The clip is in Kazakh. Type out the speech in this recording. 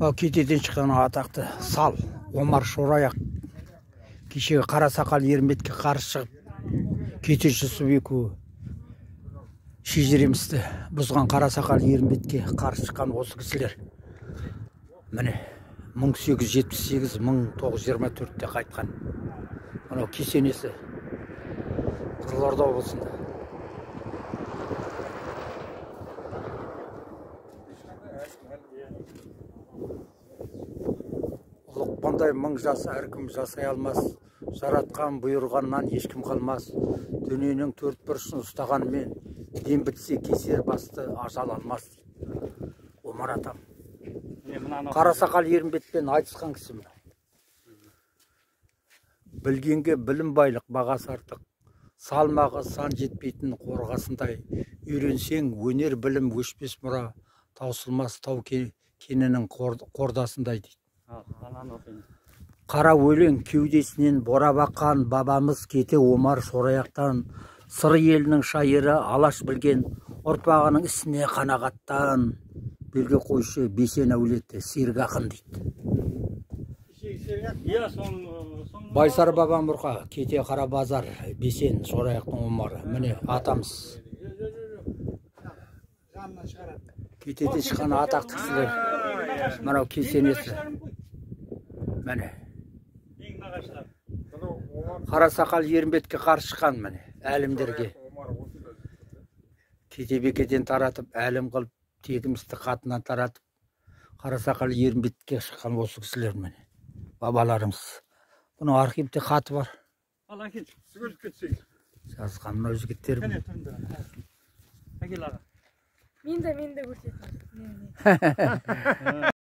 Кетеден шыққан атақты сал Омар Шораяқ кешегі қара сақал Ерімбетке қарсы шығып, Кете Жүсіп екеуі шежіремізді бұзған қара сақал Ерімбетке қарсы шыққан осы кісілер. Міне, 1878-1924-те қайтқан. Мынау кесенесі Қызылорда облысында. Лұқпандай мың жас әркім жасай алмас, жаратқан бұйырғаннан ешкім қалмас. Дүниенің төрт бұрышын ұстағанмен, дем бітсе кесер басты ажал алмас дейді Омар атам. Қара сақал Ерімбетпен айтысқан кісі мынау. Білгенге білім байлық, бағасы артық, салмағы сан жетпейтін қорғасындай. Үйренсең өнер білім өшпес мұра, таусылмас тау кенінің қордасындай дейді. Қара өлең кеудесінен борап аққан бабамыз Кете Омар Шораяқтан, Сыр елінің шайыры Алаш білген, ұрпағының ісіне қанағаттан, белгі қойшы Бесен әулеті Серік ақын дейді. Байсар бабам Бұрқа, Кете Қарабазар, Бесен Шораяқтың Омары. Міне атамыз. Кетеден шыққан атақты кісілер. Мынау кесенесі. Міне. Қара сақал Ерімбетке қарсы шыққан міне, әлімдерге. Кете бекеден таратып, әлім қылып, тегімізді қатынан таратып, қара сақал Ерімбетке шыққан осы кісілер міне. Бабаларымыз. Бұның архивте хаты бар. Ал әкел, сүгіріп кетсең. Жазған мынау жігіттер. Әкел аға. Мен де көрсетемін.